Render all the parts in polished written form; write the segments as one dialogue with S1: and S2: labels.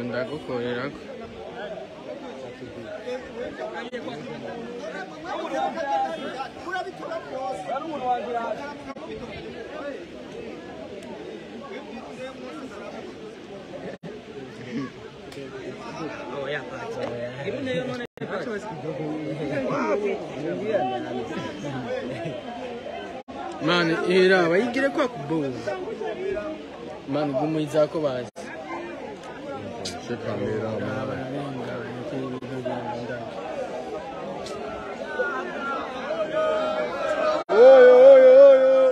S1: Ndagukorerako mani era bayigire kwa kuboza mani gumuyizako basi
S2: kamera oyo oyo oyo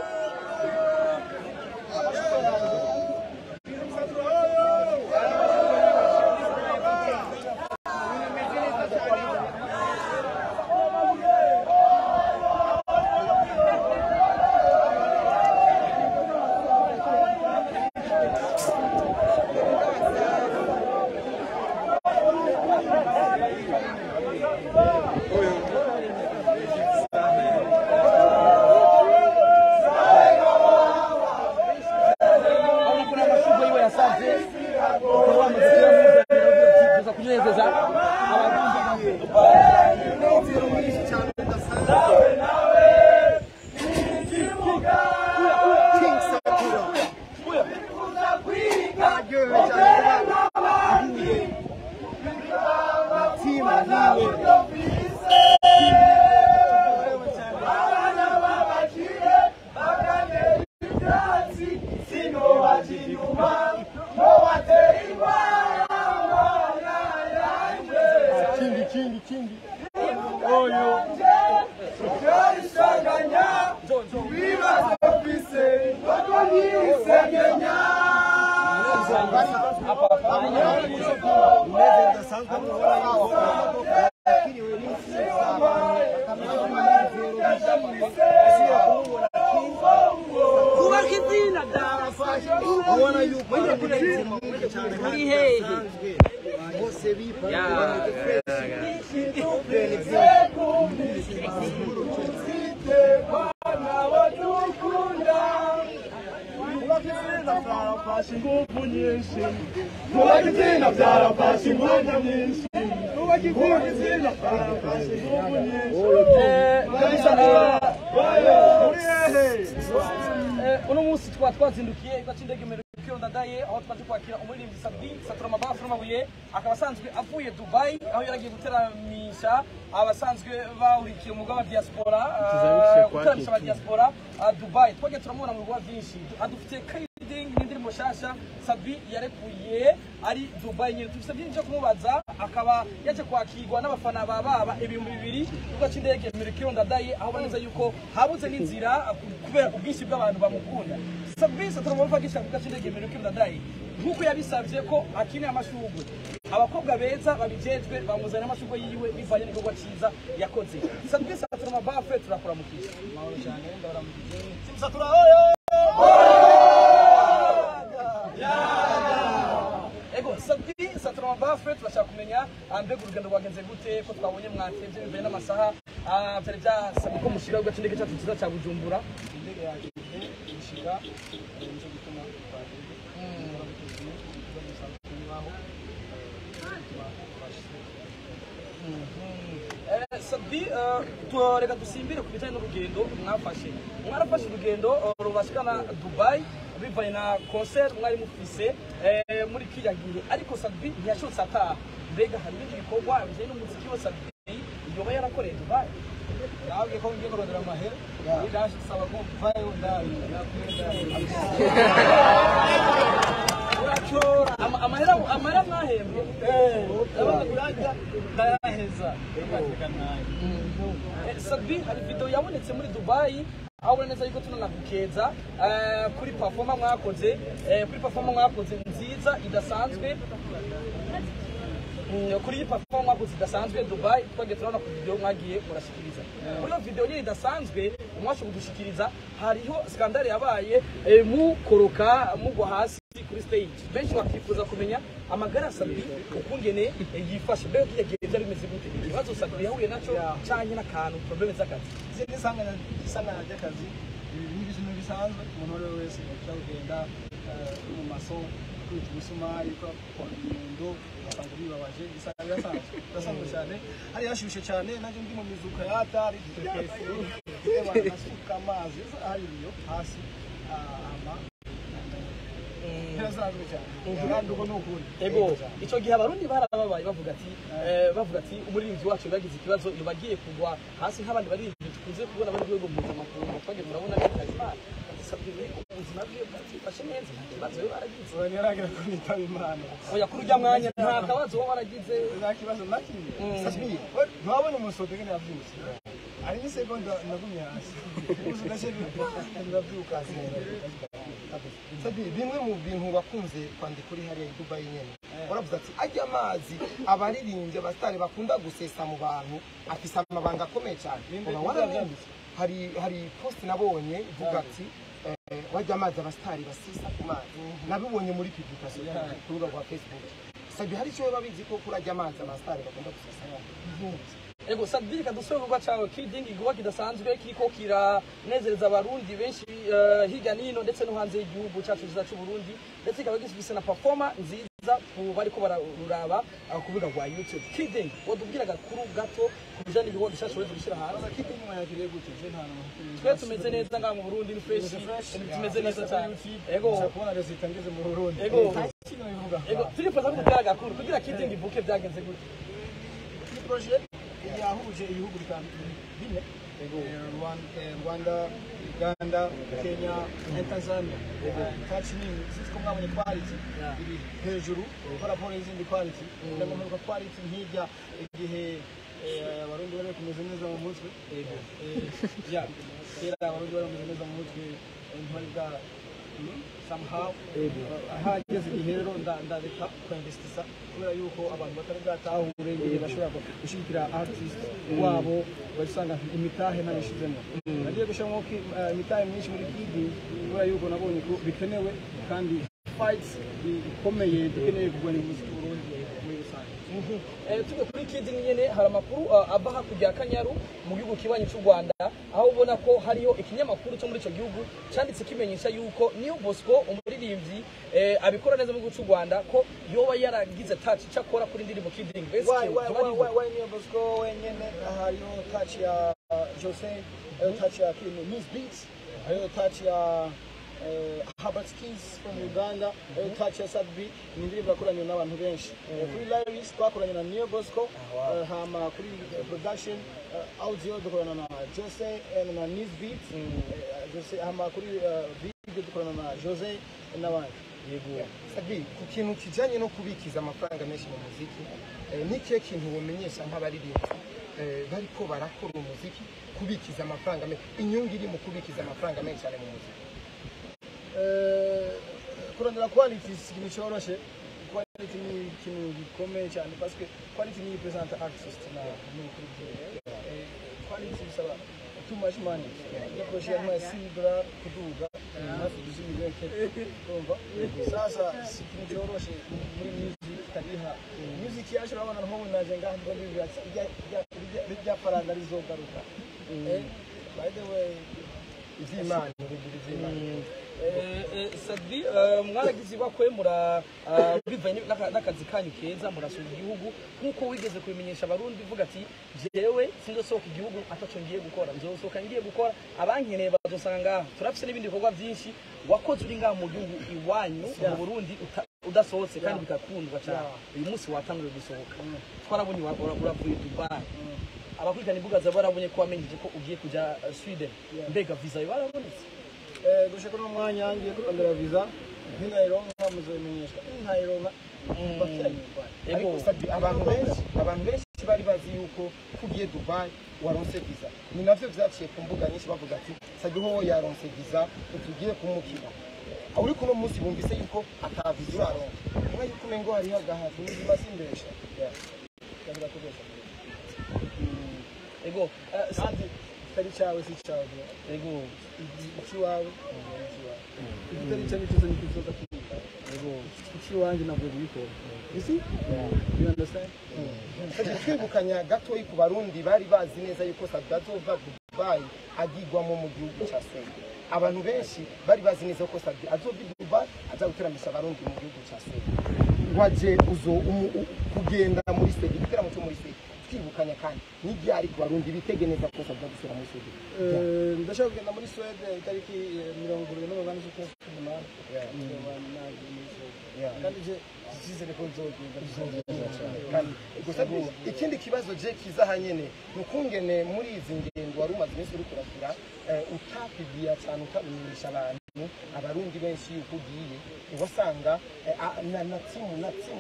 S3: Uno munsi twa twazindukiye igacindege Melchior Ndadaye aho twaje kwakira umuririmbyi Sat-B Satura Mabafu n'amabuye akaba asanzwe avuye Dubai aho yaragiye guteramisha abasanzwe bahurikiye mu wa diaspora guteramisha aba diaspora Dubai. Twagiye turamubona mu bikorwa byinshi adufite trading n'indirimbo shasha Sat-B yarekuye ari Dubai nyine. Tufite byinshi cyo kumubaza akaba yaje kwakirwa n'abafana baba 2000 ugacindege Melchior Ndadaye aho baneza yuko habuze n'inzira kubera ubwinshi bw'abantu bamukunda. Sat-B Satura Mabafu agisha kugacindege Melchior Ndadaye nkuko yabisavye ko akine amashugwe abakobwa beza babijejwe bamuzana amashugwe yiwe bivanye n'igikorwa ciza yakoze. Sat-B Satura Mabafu turakuramukije.
S4: Mahoro cyane ndabaramukije.
S3: Satura oyo. Ego Sat-B Satura Mabafu turashaka kumenya mbega urugendo rwagenze gute ko twabonye mwatevye bivuye n'amasaha byari byasabwe ko mushira ugacindege cyacu cyiza cya Bujumbura.
S4: Indege yaje ishika nico gituma twagiye
S3: Sat-B reka dusimbire ku bijyanye n'urugendo mwafashe. Mwarafashe urugendo rubashikana Dubai bivanye na concert mwari mufise muri kiriya gihe, ariko Sat-B ntiyashotse ataha. Mbega hari ibindi bikorwa bijyanye n'umuziki wa Sat-B yoba yarakoreye Dubai?
S4: Nabwiye ko ngiye kurondera amahera ndasaba ko mvayo ndayo.
S3: Amahera mwahembwe
S4: ndayaheza.
S3: Sat-B hari video yabonetse muri Dubai aho ubona neza yuko tunanakukeza kuri performa mwakoze, kuri performa mwakoze nziza idasanzwe. Kuri iyi performa mwakoze idasanzwe Dubai twagiye turabona ku video mwagiye murashikiriza. Muri iyo video nyine idasanzwe mwashoboye gushikiriza hariho skandale yabaye mukoroka mugwa hasi kuri stage. Benshi bakifuza kumenya amagara Sat-B ukungene yifashe mbega kiya gihe byari bimeze gute, ikibazo Sat-B yahuye naco canke n'akantu probleme z'akazi.
S4: Izindi sangana ry'akazi ibi Bisanzwe, umuntu uwo ari we wese ashobora kugenda mu maso kwita umusumari kwa inyundo, ugasanga bibabaje. Birasanzwe, birasanzwe cyane. Hari hashushe cyane, nanjye ndi mu mizuka ya hatari, nasuka amazi hari ibiyo hasi ama birasanzwe cyane, kandi uko ni ukuri.
S3: Ego, icyo gihe Abarundi barababaye, bavuga ati umuririmbyi wacu yagize ikibazo, yoba agiye kugwa hasi nk'abandi baririmbyi tukunze kubona bari rwego mpuzamakungu. Twagiye turabona bitaba Imana, Sat-B ubuzima bwe bwifashe neza, nta kibazo yo baragize.
S4: Oya, ntiyaragira ko nitaba Imana.
S3: Oya, kuri ujya mwanya nta kabazo wowe waragize.
S4: Nta kibazo na kimwe.
S5: Sat-B.
S4: Ntiwabona umusodo ngene yavyutse, hari n'isegonda nagumye hasi, umusodo ndavyuka.
S5: Sat-B, bimwe mu bintu wakunze kwandika uri hariya i Dubai nyene, waravuze ati ajya amazi abaririmbyi, abasitari bakunda gusesa mu bantu afise amabanga akomeye cyane.
S4: Ninde-
S5: Uba
S4: ninde
S5: waramenye?
S4: Yavyanditse?
S5: Hari post nabonye ivuga ati wajya amazi abasitari basesa ku mazi, nabibonye muri publication ku rubuga rwa Facebook. Sat-B, hari icyo babizi ko kurajya amazi abasitari bakunda gusesa?
S3: Ego Sat-B, reka dusubire ku gikorwa cawe Kiding, igikorwa kidasanzwe kiriko kiranezereza Abarundi benshi hirya n'ino ndetse no hanze y'igihugu cyacu cyiza cy'u Burundi, ndetse kikaba gifise na performance nziza ku bariko bararuraba ku rubuga rwa YouTube. Kiding, wodubwira agakuru gato ku bijanye n'igikorwa gishasha uretse gushyira hanze?
S4: Kiding mwayakiriye gute? Je nta muntu.
S3: Twe tumeze neza ngaha mu Burundi, ni fresh, tumeze neza cyane. Ego.
S4: Gusa kubona résultat ngeze mu Burundi.
S3: Ego.
S4: Kino bivuga.
S3: Ego, turifuza ko mutubwira agakuru kugira Kiding ivuke, byagenze gute?
S4: Ni projet yahuje ibihugu bitanu, bine: Rwanda, Uganda, Kenya na Tanzania. Touch ni sinzi ko mwabonye quality iri hejuru par rapport y'izindi quality. Ndamwe quality nk'ijya igihe Abarundi bari kumeze neza mu mutwe. Ya kera Abarundi bari bameze neza mu mutwe, ntibari bwa somehow hageze igihe rero ndareka kwinvestisa kubera yuko abantu batari bwatahure igihe bashobora gushyigikira artist wabo, ugasanga imitahe ntabishizemo. Nagiye gushyiramo imitahe myinshi muri Kidi kubera yuko nabonye ko bikenewe kandi fights ikomeye dukeneye kurwanya umuziki w'Uburundi muri rusange.
S3: Tuve kuri Kiding nyene, hari amakuru ava hakurya ya Kanyaru mu gihugu kibanyi cy'u Rwanda, aho ubona ko hariho ikinyamakuru cyo muri ico gihugu canditse kimenyesha yuko Niyo Bosco, umuririmbyi abikora neza mu gihugu cy'u Rwanda, ko yoba yaragize touch icakora kuri ndirimbo Kiding. Bese
S4: Why, why, why, why Niyo Bosco wenyene? Hariho touch ya Jose, hariho touch ya Kim Miss Beats, hariho touch ya Herbert Keys from Uganda, hariho touch ya Sat-B. Ni indirimbo yakoranye n'abantu benshi. Kuri lyrics twakoranye na Niyo Bosco, hama kuri production, audio dukorana na Jose and na Miss Beats, Jose, hama kuri video dukorana na Jose n'abandi.
S3: Yego.
S5: Sat-B, ku kintu kijanye no kubikiza amafaranga menshi mu muziki, ni kihe kintu womenyesha nk'abaririmbyi bariko barakora umuziki kubikiza amafaranga menshi, inyungu iri mu kubikiza amafaranga menshi cyane mu muziki?
S4: Kurondera quality si ikintu cyoroshe. Quality ni ikintu gikomeye cyane parce que quality ni present artist na n'ukuri. Quality bisaba too much money. Iyo projet yantwaye 6 dollars kuduga hafi 10 million, urumva sasa si ikintu cyoroshe muri music kariha music yacu. Urabona nk'ubu naje ngaha ndiko ndibwira ati irya faranga rizogaruka. By the way,
S5: Ivy'Imana, bigira ivy'Imana.
S3: Sat-B, mwaragize ibakwe mura bivanye n'akazi kanyu keza, murasura igihugu nk'uko wigeze kubimenyesha Abarundi, uvuga ati jewe sinzosohoka igihugu ataco ngiye gukora, nzosohoka ngiye gukora, abankeneye bazosanga ngaha. Turafise n'ibindi bikorwa byinshi wakoze uri ngaha mu gihugu iwanyu mu Burundi udasohotse kandi bigakundwa cyane. Uyu munsi watanguye gusohoka, twarabonye uravuye Dubai, abakurikirana imbuga zawe barabonye ko wamenyeje ko ugiye kuja Sweden. Mbega visa yo barabonetse?
S4: Gushika uno mwanya ngiye kurondera visa, ninayironka muzobimenyeshwa, ntayironka bakiranye.
S3: Ego.
S5: Ariko Sat-B, abantu benshi bari bazi yuko kugiye Dubai waronse visa. Ni navyo vyaciye ku mbuga nyinshi, bavuga ati Sat-B ho yaronse visa, tugiye kumukina. Uri kuno munsi bumvise yuko ata visa uraronka, nyuma yuko umengo hariho agahato.
S4: Ubuzima simbesha, ndabura kubesha.
S3: Ego.
S4: Kandi kitari cyawe si cyawe bro.
S3: Ego.
S4: Ikiwawe ikiwawe, igitari cyawe cyose ntikizoza kwita.
S3: Ego.
S4: Ikiwanjye ntabwo bikora. You see, you understand?
S5: Sat-B, twibukanya gatoyi ku Barundi bari bazi neza yuko Sat-B azova Dubai agigwamo mu gihugu ca Sweden. Abantu benshi bari bazi neza ko Sat-B azova i Dubai aza guteramisha abarundi mu gihugu ca Sweden. Waje uzo kugenda muri Sweden, igiteramo cyo muri Sweden twibukanya kandi n'iryari ku barundi bitege neza ko Sat-B gusura muri Sweden?
S4: Ndashaka kugenda muri Sweden itariki 28 z'ukwezi k'umunani. Kandi je icyizere ko nzogenda.
S5: Kandi gusa ikindi kibazo je kiza hanyene ni ukungene muri izi ngendo wari umaze iminsi uriko uragira, utapigiya cyane, utabimenyesha abantu abarundi benshi yuko ugiye, wasanga na timu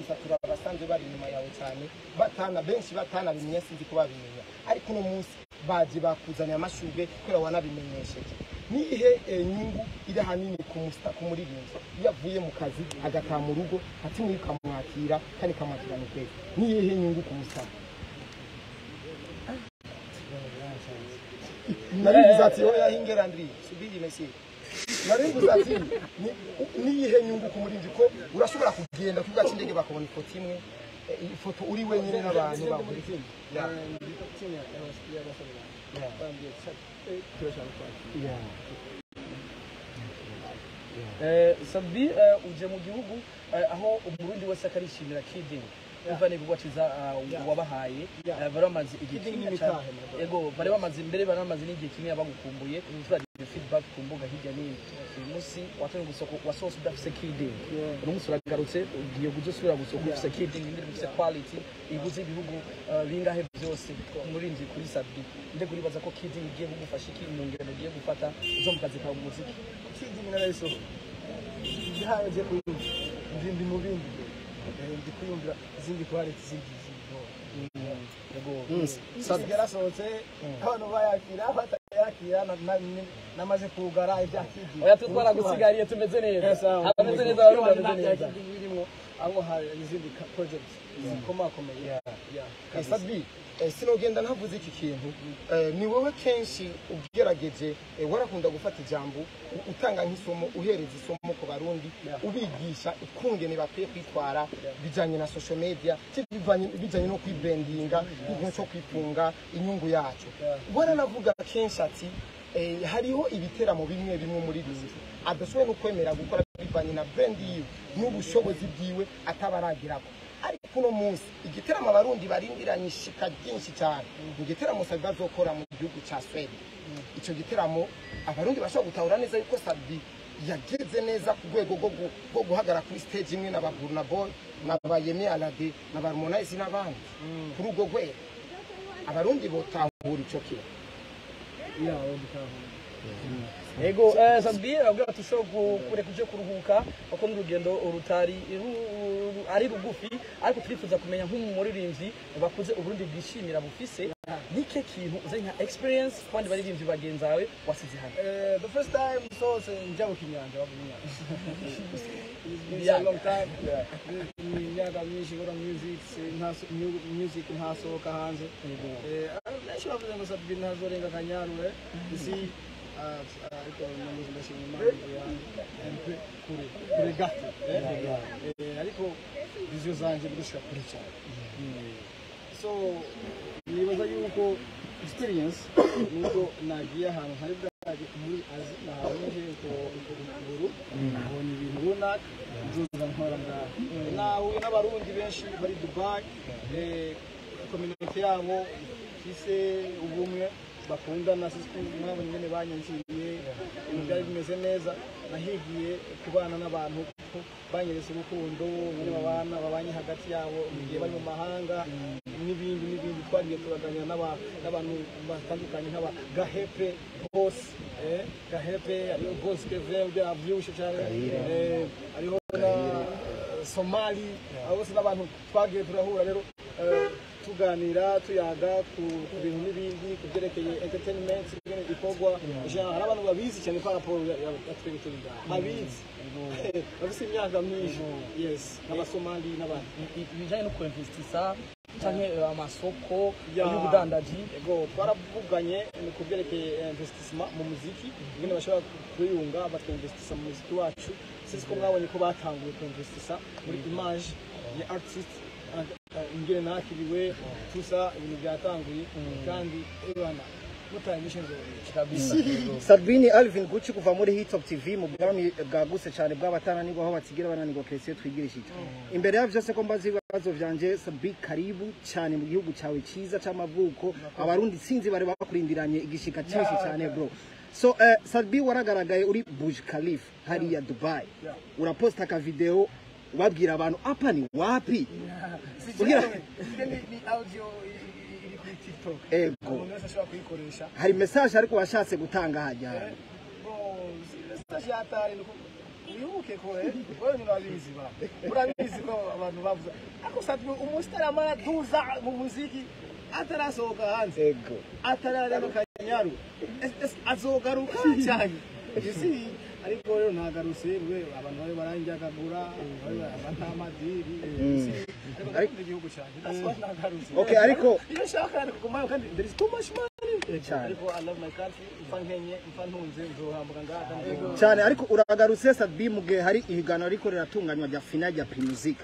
S5: Satura basanzwe bari inyuma yawe cyane, batana benshi batanabimenya, sinzi ko babimenya, ariko uno munsi baje bakuzaniye amashurwe kubera wanabimenyesheje. Nihe nyungu iri ahanini ku muririmbyi iyo avuye mu kazi agataha mu rugo ati mukamwakira kandi kamwakira mu kwezi? Niyihe nyungu ku musta? Naribuze ati oya hingera Andri subiri Messi. Naribuze ati niyihe nyungu ku muririmbyi ko urashobora kugenda ku kibuga cy'indege bakabona ifoto imwe, ifoto uri wenyine n'abantu bawe.
S3: Sat-B, uje mu gihugu aho umurundi wese akarishimira Kiding umva n'igikorwa ciza wabahaye. Bari bamaze igihe kinini cyane, yego bari bamaze mbere bari bamaze n'igihe kinini bagukumbuye, turagira feedback ku mbuga hirya n'ino. Uyu munsi watonye gusoko wasohotse udafise Kiding, uno munsi uragarutse ugiye kuzosubira gusohoka ufise Kiding, indirimbo ifise quality iguze ibihugu bingahe byose. Umurinzi kuri Sat-B, ndego uribaza ko Kiding igiye kugufasha iki mu ngendo ugiye gufata uzo mu kazi kawe mu muziki?
S4: Kiding narayisohoye igihaye kuyumva ndi mu bindi ndi kwiyumvira izindi quality izindi yego. Yarasohotse abantu bayakira batayakira, namaze kugara ibya Kiding.
S3: Oya tutwara gusigariye tumeze neza, ameze neza abarundi bameze neza.
S4: Birimo aho hari izindi project zikomakomeye.
S5: Sat-B, sinogenda ntavuze iki kintu. Ni wowe kenshi ugerageje warakunda gufata ijambo utanga nk'isomo, uhereza isomo ku barundi, ubigisha ukungene bakwiye kwitwara bijanye na social media, bijanye no kwibrandinga, ikintu cyo kwifunga inyungu yacu. Waranavuga kenshi ati hariho ibiteramo bimwe bimwe muri bizi adashoboye no kwemera gukora bivanye na brand yiwe n'ubushobozi bwiwe atabaragirako. Ariko uno munsi igiteramo abarundi barindiranye ishika ryinshi cyane ni igiteramo Sat-B azokora mu gihugu ca Sweden. Ico giteramo abarundi bashobora gutahura neza yuko Sat-B yageze neza ku rwego rwo guhagarara kuri stage imwe na ba Burna Boy na ba Yemi Alade na ba Harmonize n'abandi. Kuri urwo rwego abarundi botahura ico kintu.
S3: Ego Sat-B arabwira ati ushobora kureka uje kuruhuka kuko n'urugendo rutari ari rugufi, ariko turifuza kumenya nk'umuririmbyi bakuze Uburundi bwishimira bufise nike kintu uze nka experience ku bandi baririmbyi bagenzi bawe wasize hano?
S4: The first time sohotse njya ku kinyanja bavuga it's a long time, imyaka myinshi nkora music, music ntasohoka hanze. Benshi bavuze ngo Sat-B ntazorenga Akanyaru isi, ariko ndashima Imana kure kure gato, ariko vision zanje gushika kure cyane. So nibaza yuko experience nuko nagiye ahantu hari bwaje muri Azi, nahabonye ko nabonye ibintu runaka nzoza nkora ngaho. Nahuye n'abarundi benshi bari Dubai, community yabo ifise ubumwe bakundana, sisi mwabonye nyene banyankiriye, ibintu byari bimeze neza. Nahigiye kubana n'abantu banyeretse urukundo, nyene babana babanye hagati yabo mu gihe bari mu mahanga n'ibindi n'ibindi. Twagiye turaganira n'abantu batandukanye nk'aba Gahepe Boss, Gahepe ariyo Boss Kevin byavyibushe cyane, ariho na Somali, abo bose n'abantu twagiye turahura rero tuganira tuyaga ku bintu n'ibindi ku byerekeye entertainment ikorwa. Hari abantu babizi cyane kwa raporo ya twebwe turi ngaha babizi bafise imyaka myinshi, yes, n'abasomali n'abandi.
S3: Ibijanye no kuinvestisa canke amasoko y'ubudandaji?
S4: Yego, twaravuganye ku byerekeye investissement mu muziki, ingene bashobora kwiyunga bakinvestisa mu muziki wacu. Sinzi ko mwabonye ko batanguye kuinvestisa muri image ya artist, ingene nakiriwe tusa ibintu byatanguye kandi ebana Mutanyishe nzobica
S3: kabisa.
S6: Sabini Alvin Gucci kuva muri Hit Top TV mu bwami bwagutse cyane bw'abatananirwa aho batigira bananirwa Christian twigirishije. Imbere ya vyose ko mbazi ibibazo vyanje, Sabi, karibu cyane mu gihugu cyawe cyiza c'amavuko. Abarundi sinzi bari bakurindiranye igishika cyinshi cyane bro. So Sabi, waragaragaye uri Burj Khalifa hariya Dubai. Uraposta ka video ubabwira abantu apa ni wapi?
S4: Kugira ni audio iri kuri TikTok.
S6: Ego.
S4: Umuntu wese ashobora kuyikoresha.
S6: Hari message ariko washatse gutanga hajya.
S4: Message yatari nuko wibuke ko wewe urabizi ba. Urabizi ko abantu bavuze ako Sabi umustar duza mu muziki atarasohoka hanze.
S6: Ego.
S4: Atarareba Kanyaru. Azogaruka cyane. You see, ariko rero nagarutse we abantu bari baranjyagagura abatamadiri. Ariko igihugu cyane. That's why nagarutse.
S6: Okay, ariko
S4: iyo nshaka kugumayo kandi there is too much money.
S6: Cyane.
S4: Ariko I love my country. Mfa nkenye, mfa ntunze nzohambuka ngaha.
S6: Cyane, ariko uragarutse Sabi mu gihe hari ihiganwa ariko riratunganywa rya final rya Primusic.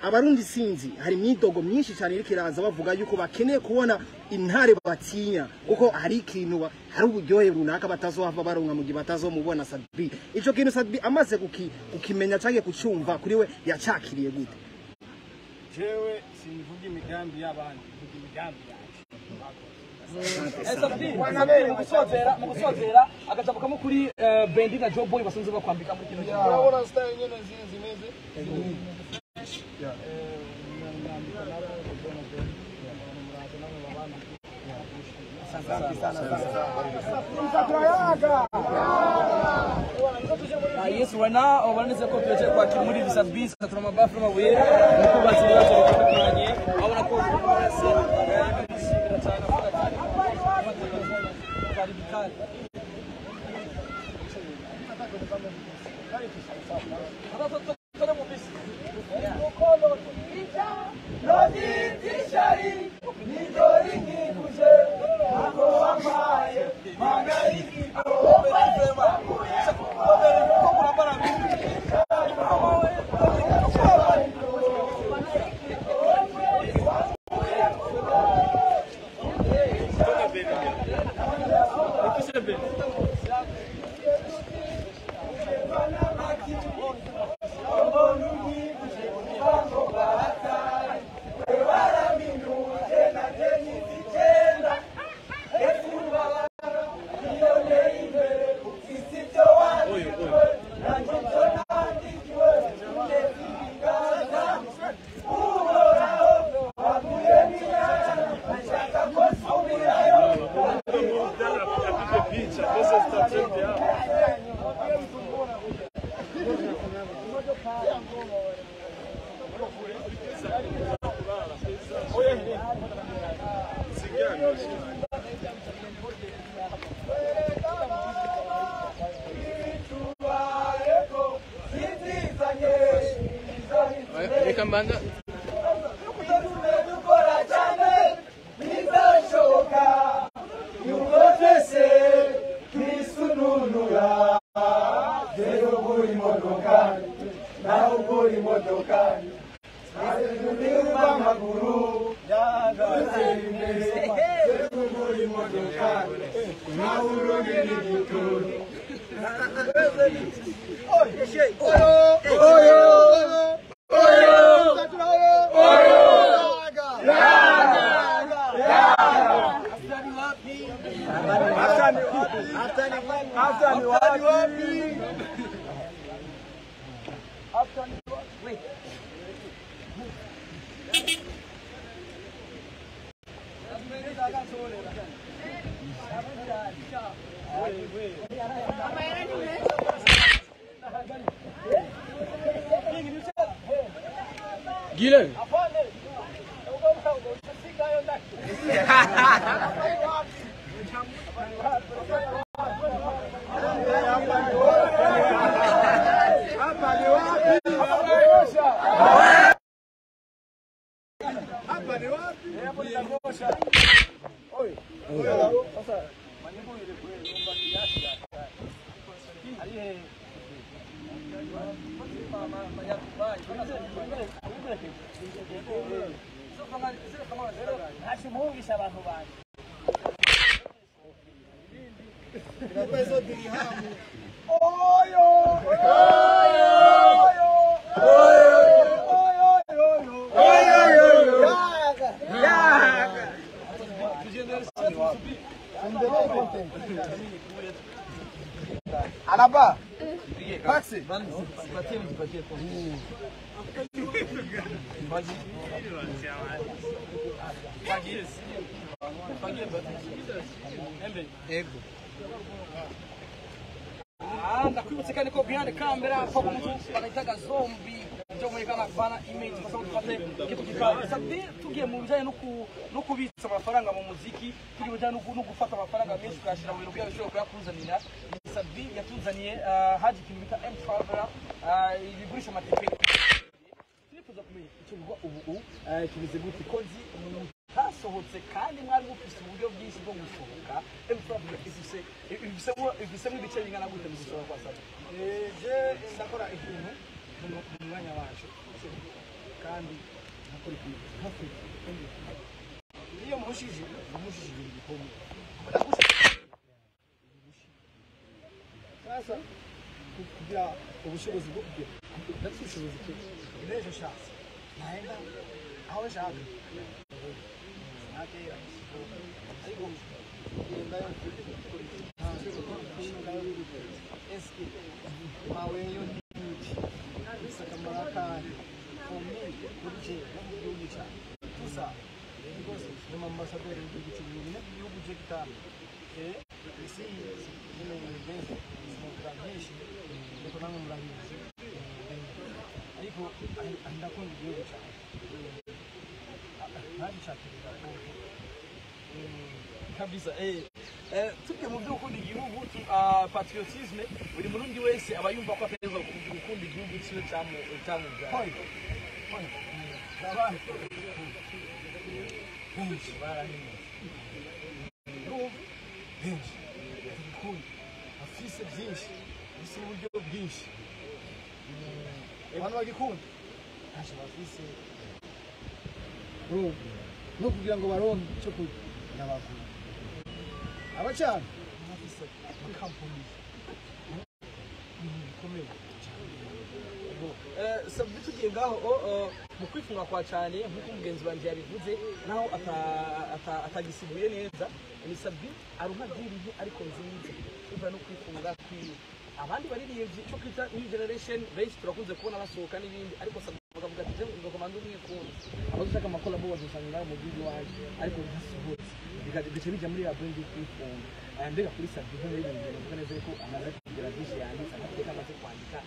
S6: Abarundi sinzi hari imyidogo myinshi cyane iriko iraza bavuga yuko bakeneye kubona intare batinya kuko hari ikintu hari uburyohe runaka batazohava baronka mu gihe batazomubona Sabi. Ico kintu Sabi amaze kukimenya canke kucumva kuri we yacakiriye gute?
S4: Jewe simvuga imigambi y'abandi, mvuga imigambi yanjye.
S3: Sabi, mu gusozera agajambo kamwe kuri Bendi na Joe Boy basanzwe bakwambika muri kino gihe.
S4: Urabona style nyene zimeze.
S3: Yes, right now abaneze ko tuyeje kwakira muri Sabi Satura Mabafu n'amabuye nuko bazi ibibazo bitandukanye abona ko wese yishimira cyane avuga ati kari kari
S1: Reka mbanza Guilherme.
S4: Inakuwa hizo dirhamu.
S3: Oyo! Oyo! Oyo! Oyo!
S4: Yaga.
S3: Yaga.
S5: Endelee content. Alaba. Taxi.
S3: Zipatie kwa.
S1: Ego.
S3: Ndakwibutse kandi ko behind camera kwa mtu wanaitaga zombie ndio mwekana bana image kwa sababu tupate kitu kikali. Sasa tugiye mu bijanye no kubitsa amafaranga mu muziki, tugiye bijanye no gufata amafaranga menshi ukayashira mu bintu kugira bishobore kuyakuzanira. Sabi yatuzaniye haji ikintu bita M Traveler ibigurisha amatike. Turifuza kumenya icyo bivuga ubu kimeze gute ko nzi hasohotse kandi mwari mufise uburyo bwinshi bwo gusohoka. M Traveler ifisemo ibice bingana gute mu gusohoka kwa Sabi?
S4: Je ndakora ikintu mu mwanya wacu kandi nakora ikintu perfect. Iyo mushije ibintu bikomeye. Sasa kugira ubushobozi bwo kugira ndafite ubushobozi n'ejo nshatse naenda aho nshaka sinakera ariko kugendayo eske maweyo n'iki bisa akamaro akahe for me kuri je no mu gihugu cyanjye tusa because ni ambasaderi w'igihugu cy'Uburundi n'igihugu cye gitanga isi nyine bimeze sinokora byinshi ariko namwe murabizi ariko ndakunda igihugu cyanjye ntagishakirira
S3: kabisa. Tugiye mu byo gukunda igihugu, patriotisme, buri murundi wese aba yumva ko ategerezwa gukunda igihugu cyiwe cyamubyaye.
S4: Benshi barahimye benshi tubikunda afise byinshi afise uburyo bwinshi abantu bagikunda ntacyo bafise no kugira ngo baronke icyo kurya ndabagura abacana bafise amakampani ibintu bikomeye cyane.
S3: Sabi tugiye ngaho mu kwifunga kwa cyane nk'uko mugenzi wanjye yabivuze naho atagisiguye neza, ni Sabi aronka diri ariko nziza biva no kwifunga kwiwe. Abandi baririmbyi cyo kwita new generation benshi turakunze kubona basohoka n'ibindi, ariko Sabi bakavuga ati ngo komanda umwikunzi abadushaka amakolabo bazosanga mu gihugu iwacu ariko ntasohotse bigaca bija muri ya brand yo kwifunga. Mbega kuri Sabi ho rero bavuga neza ko amaze kugira byinshi yanditse amateka amaze kwandika,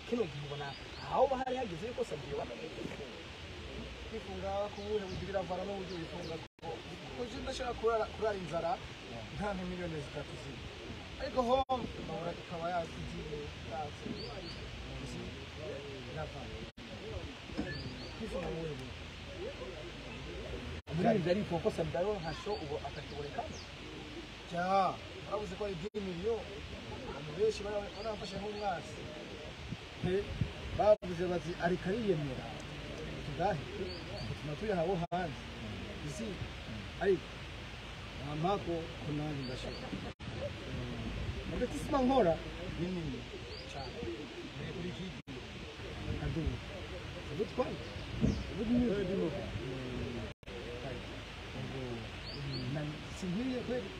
S3: kino gihe ubona aho bahari hageze yuko Sabi yoba
S4: kwifunga kubuhe buryo biravana n'uburyo wifunga kuko je ndashobora kurara inzara nta miliyoni 3 ziri ariko home bahora ikaba yakigiye yatse biravana kwifunga mu buhe buryo
S3: umuririmbyi ariko kuko Sabi aronka show ubu atakiboneka.
S4: Ja, bavuze ko ari 10 miliyoni abantu benshi baramfashe nk'umwasi bavuze bati ariko ariyemera tugahe tuma tuyaha abo hanze isi ariko ntampako ko nanjye ndashaka mugati sima nkora ni nini cyane mbere kuri iki adubu ubutwari ubu sinkwiye kweli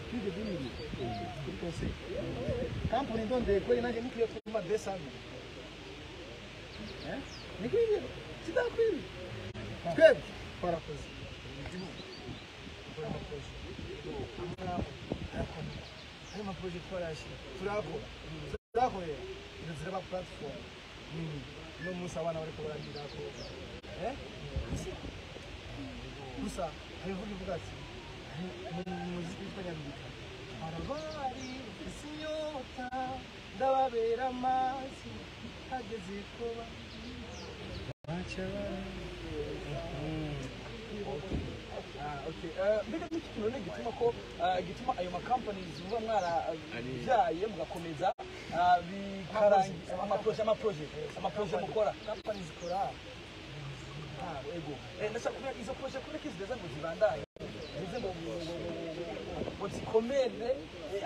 S4: plus de 10 millions kuri conseil kampuni ndondeye kweli nanjye nikwiye kuma desami nikwiye sidakwiriye twebwe twarakoze igihugu dukora amaproje arakomeye ayo maproje twarayashyira turakora turakorera izo ziraba platform nini uno munsi abana bariko baragirako gusa hari imvugo ivuga ati mu muziki witwa Nyabirika arabari ufise inyota ndababera amazi hageze kuba baca.
S3: Mbega n'iki kintu none gituma ko gituma ayo makampanies muba mwarabyaye mugakomeza bikarangira amaproje mukora
S4: companies zikora
S3: ego ndashaka kumenya izo proje kuri kizigeza ngo zibandanye zize ngo Ngo zikomere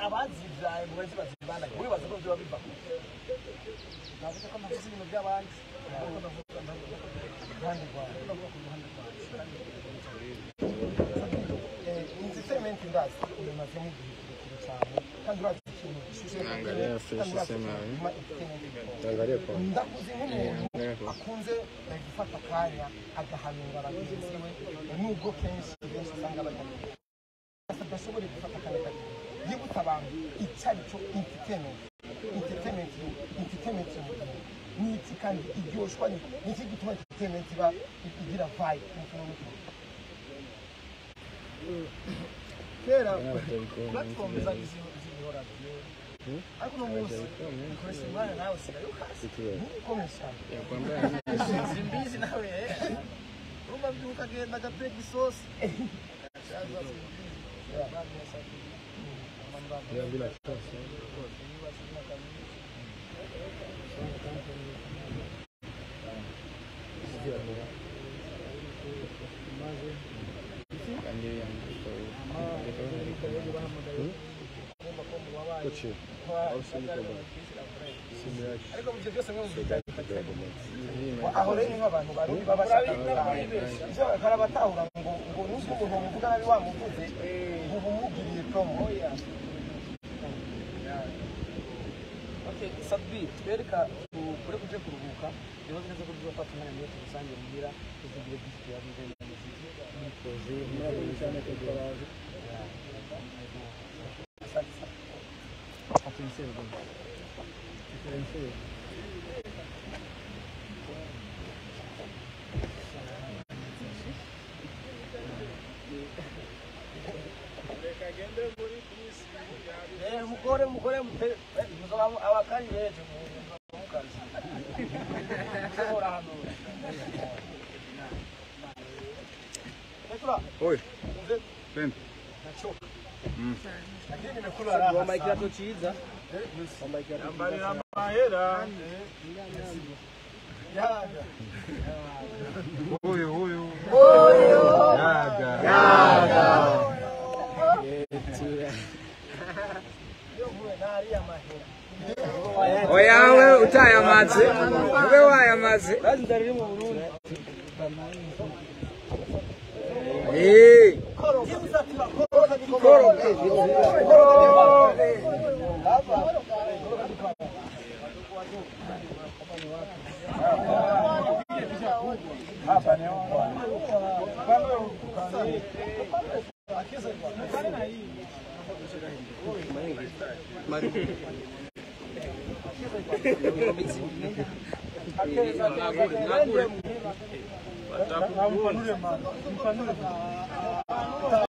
S3: abazivyaye ngo baze bazibandanye. Wibaza ko vyoba biva
S4: Navuze ko navuze ibintu by'abandi, ariko ndavuga ku ruhande rwawe, ndavuga ku ruhande rwawe.
S5: Entertainment ndazi umazemo igihe kirekire cyane kandi urazi ikintu gishushe.
S1: Angalia fresh sema.
S2: Angalia kwa.
S5: Ndakuze nk'umuntu akunze gufata akanya agahanura bagenzi we, nubwo kenshi benshi usanga batamenya. Adashobora gufata akanya gato yibutsa abantu icyo ari cyo entertainment. Entertainment, entertainment mu gihugu ni iki kandi iryoshwa ni iki gituma entertainment iba igira vibe mu kintu?
S4: Kera platform zari ziriho radiyo, ariko uno munsi ukoresha umwanya nawe usigaye ukasi
S5: ntukomesha
S4: simbizi nawe urumva mbyuka agenda agateka isosi.
S3: Ariko mu byo byose mwe
S5: aho rero ni nk'abantu barundi baba bashaka ivyo barabatahura ngo nubwo umuntu muvuga nabi wamuvuze ngo ubumugiriye promo.
S3: Okay, Sadbi, twereka kure kuje kuruhuka. Nibaze neza ko tuzofata umwanya muto tugusange muhira tuzigire byinshi tuyavuze n'umuziki. Murakoze, murakoze cyane kugira. Asante sana. Mukore mukore abakari beje mukazi. Mushobora hano.
S2: Oi. Twende.
S4: Lakini nimekula raha.
S3: Wambaye ikirato cyiza. Wambaye ikirato
S2: Yambarira mahera.
S4: Yaga.
S2: Huyu huyu. Yaga. Yaga.
S7: Oyawe utayamaze ube wayamaze. Eh.
S2: Mpanure.